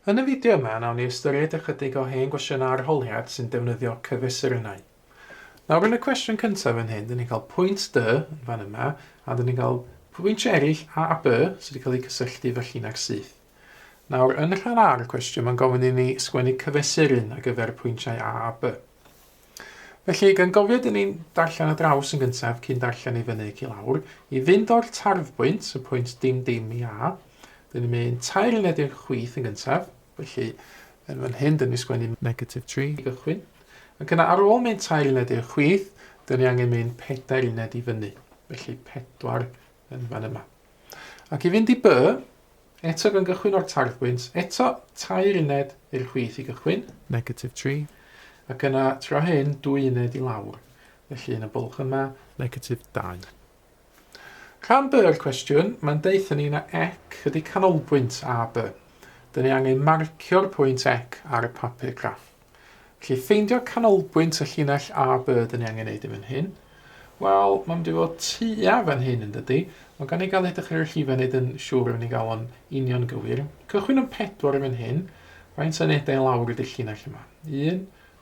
Yn y fideo yma, nawn ni ystyried ychydig o hen gwestiynau arholiad sy'n defnyddio cyfesurynnau. Nawr yn y cwestiwn cyntaf fan hyn, dyn ni'n cael pwynt D yn fan yma, a dyn ni'n cael pwyntiau eraill A a B sydd wedi cael eu cysylltu efo llinell syth. Nawr, yn rhan A y cwestiwn, mae'n gofyn i ni sgwennu cyfesuryn ar gyfer y pwyntiau A a B. Felly, gan gofio dyn ni'n darllen ar draws yn gyntaf cyn darllen i fyny ac i lawr, i fynd o'r tarfbwynt, y pwynt dim dim i A, dyn ni'n mynd tair uned i'r chwith yn gyntaf, felly yn fan hyn dyn ni'n sgwennu negatif 3 i gychwyn. Ac yna ar ôl mynd tair uned i'r chwith, dyn ni angen mynd pedair uned i fyny, felly pedwar yn fan yma. Ac i fynd i B, Eto gan gychwyn o'r tarddbwynt, eto tair uned i'r chwith i gychwyn. Negatif 3. Ac yna tro hyn, dwy uned i lawr. Felly yn y bwlch yma, negatif 2. Rhan B o'r cwestiwn, mae'n deutha ni na ec ydy canolbwynt AB. Dyn ni angen marcio'r pwynt ec ar y papur graff. Felly, ffeindio canolbwynt y llinell AB dyn ni angen neud yn fan hyn. Wel, mae'n mynd i fod tua fan hyn yn dydy. Ond gan i gael edrych ar y llifau wneud yn siŵr yn i gael o'n union gywir. Cychwyn yn pedwar yn fan hyn. Faint o unedau lawr ydy'r llinell yma? 1,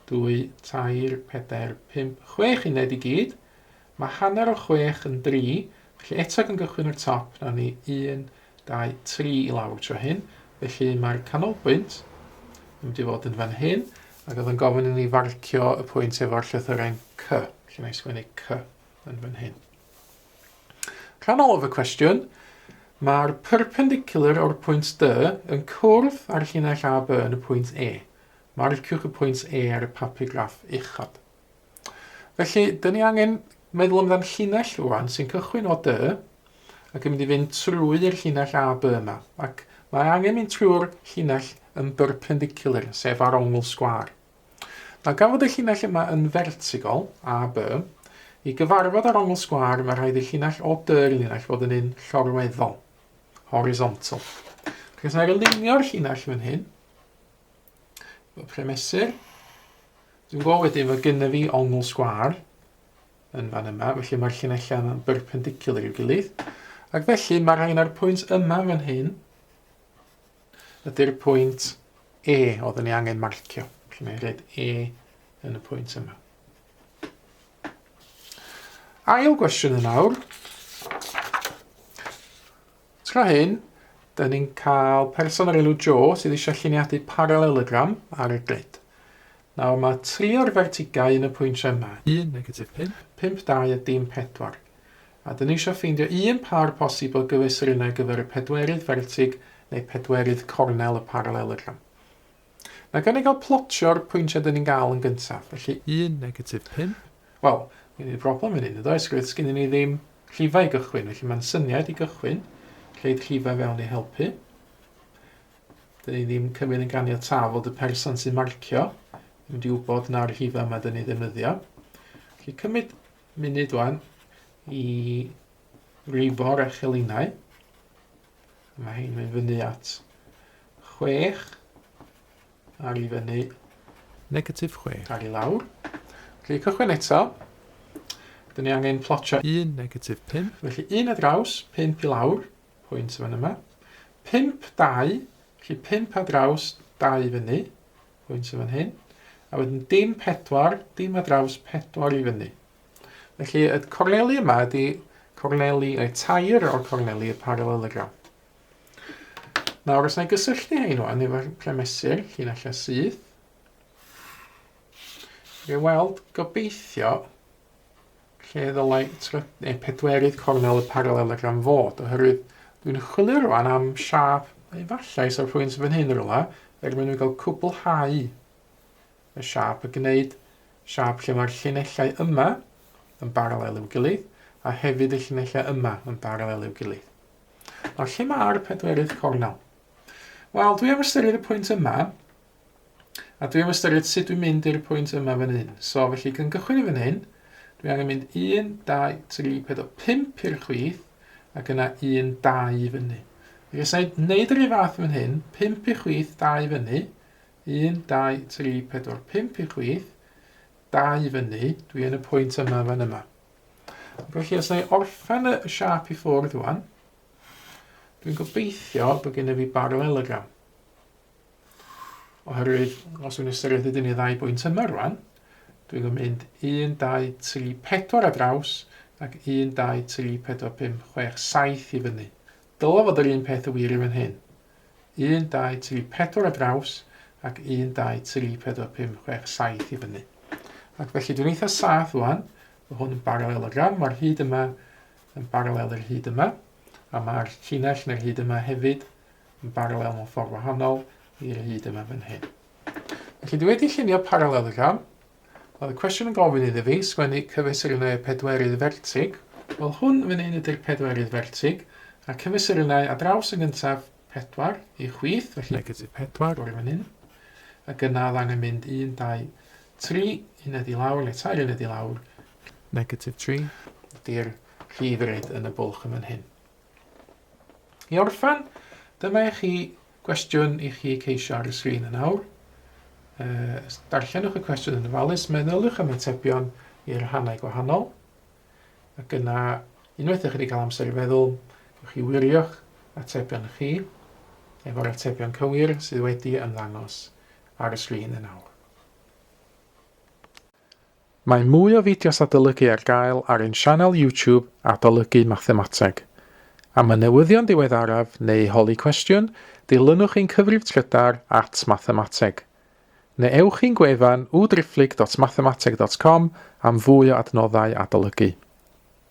2, 3, 4, 5, 6 uned i gyd. Mae hanner o 6 yn 3. Felly eto gan gychwyn o'r top, nawn ni 1, 2, 3 i lawr tro hyn. Felly mae'r canolbwynt yn mynd i fod yn fan hyn, ac oedd yn gofyn i ni farcio y pwynt efo'r llythyren C. Felly mae sgwennu C yn fan hyn. Rhan olaf y cwestiwn, mae'r perpendicular o'r pwynt D yn cwrdd â'r llinell AB yn y pwynt E. Marciwch y pwynt E ar y papur graff uchod. Felly, dyn ni angen meddwl amdan llinell rwan sy'n cychwyn o D ac yn mynd i fynd trwy'r llinell AB yma. Ac mae angen mynd trwy'r llinell yn berpendicular, sef ar ongl sgwâr. Nawr, gan fod y llinell yma yn vertigol, AB, i gyfarfod ar ongl sgwâr, mae rhaid i'r llinell o D i'r linell fod yn un llorweddol, horizontal. Felly, os yna lunio'r llinell fan hyn, Efo premesur. Dwi'n gwybod wedyn fod gynnu fi ongl sgwâr yn fan yma, felly mae'r llinellau yma'n berpendicular i'w gilydd. Ac felly mae rhain ar pwynt yma fan hyn ydy'r pwynt E oeddwn ni angen marcio. Felly mae'n rhaid E yn y pwynt yma. Ail gwestiwn yn awr. Tro hyn, dyn ni'n cael person o'r enw Joe sydd eisiau lluniadu paralelogram ar y grid. Nawr mae tri o'r fertigau yn y pwyntiau yma. 1, negatif 5, 5, 2 a dim 4. A dyn ni eisiau ffeindio un par posib o gyfesurynnau ar gyfer y pedwerydd fertig neu pedwerydd cornel y paralelogram. Nawr gan ni gael plotio'r pwyntiau dyn ni'n gael yn gyntaf. Felly 1, negatif 5. Wel, gen i broblem fan hyn, ydoes? Roedd sgynny ni ddim rhifau i gychwyn, felly mae'n syniad i gychwyn, rhaid rhifau fewn i helpu. Dyn ni ddim cymryd yn ganiatâ fod y person sy'n marcio yn mynd i wybod na'r rhifau yma dyn ni ddefnyddio. Felly cymryd munud wan i rifo'r echelinau. Mae hyn mynd fyny at 6 ar i fyny negatif 6 ar i lawr. Felly cychwyn eto. Dyn ni angen plotio 1 negatif 5. Felly 1 ar draws, 5 i lawr, pwynt fan yma. 5, 2, felly 5 ar draws, 2 i fyny, pwynt fan hyn. A wedyn dim 4, dim ar draws, 4 i fyny. Felly y corneli yma ydy corneli, neu tair o'r corneli y paralelogram. Nawr, os na i gysylltu hein wan efo'r premesur, llinellau syth, fe weld gobeithio lle ddylai neu pedwerydd cornel y paralelogram fod, oherwydd dwi'n chwilio rwan am siâp, efallai sa'r pwynt fan hyn rhywle, er mwyn i gael cwblhau y siâp a gwneud siâp lle mae'r llinellau yma yn baralel i'w gilydd a hefyd y llinellau yma yn baralel i'w gilydd. Nawr, lle mae'r pedwerydd cornel? Wel, dwi am ystyried y pwynt yma, a dwi am ystyried sut dwi'n mynd i'r pwynt yma fan hyn. So, felly, cyn gychwyn i fan hyn, dwi angen mynd 1, 2, 3, 4, 5 i'r chwith, ac yna 1, 2 i fyny. Felly, os na i wneud yr un fath fan hyn, 5 i chwith, 2 i fyny, 1, 2, 3, 4, 5 i chwith, 2 i fyny, dwi yn y pwynt yma fan yma. Felly os na i orffen y siâp i ffwrdd rwan, dwi'n gobeithio bod gen i fi baralelogram. Oherwydd os dwi'n ystyried ydyn ni ddau bwynt yma rwan, dwi'n mynd 1, 2, 3, 4 ar draws ac 1, 2, 3, 4, 5, 6, 7 i fyny. Dylai fod yr un peth y wir i fan hyn. 1, 2, 3, 4 ar draws ac 1, 2, 3, 4, 5, 6, 7 i fyny. Ac felly dwi'n eitha saff rwan, mae hwn yn baralelogram, mae'r hyd yma yn baralel i'r hyd yma, a mae'r llinell neu'r hyd yma hefyd yn baralel mewn ffordd wahanol i'r hyd yma fan hyn. Felly dwi wedi llunio paralelogram. Oedd y cwestiwn yn gofyn iddo fi sgwennu cyfesurynnau y pedwerydd fertig. Wel hwn fan hyn ydy'r pedwerydd fertig, a cyfesurynnau a draws yn gyntaf 4 i chwith, felly negatif 4 o'r fan hyn. Ac yna oedd angen mynd 1, 2, 3 uned i lawr, neu 3 uned i lawr. Negatif 3. Ydy'r rhif eraill yn y bwlch yn fan hyn. I orffen, dyma i chi gwestiwn i chi ceisio ar y sgrin yn awr. Uh, darllenwch y cwestiwn yn ofalus, meddyliwch am atebion i'r rhannau gwahanol. Ac yna, unwaith ydych chi wedi cael amser i feddwl, gewch chi wirio'ch atebion chi efo'r atebion cywir sydd wedi ymddangos ar y sgrin yn awr. Mae mwy o fideos adolygu ar gael ar ein sianel YouTube Adolygu Mathemateg. Am y newyddion diweddaraf neu i holi cwestiwn, dilynwch ein cyfrif trydar at mathemateg. Neu ewch i'n gwefan www.mathemateg.com am fwy o adnoddau adolygu.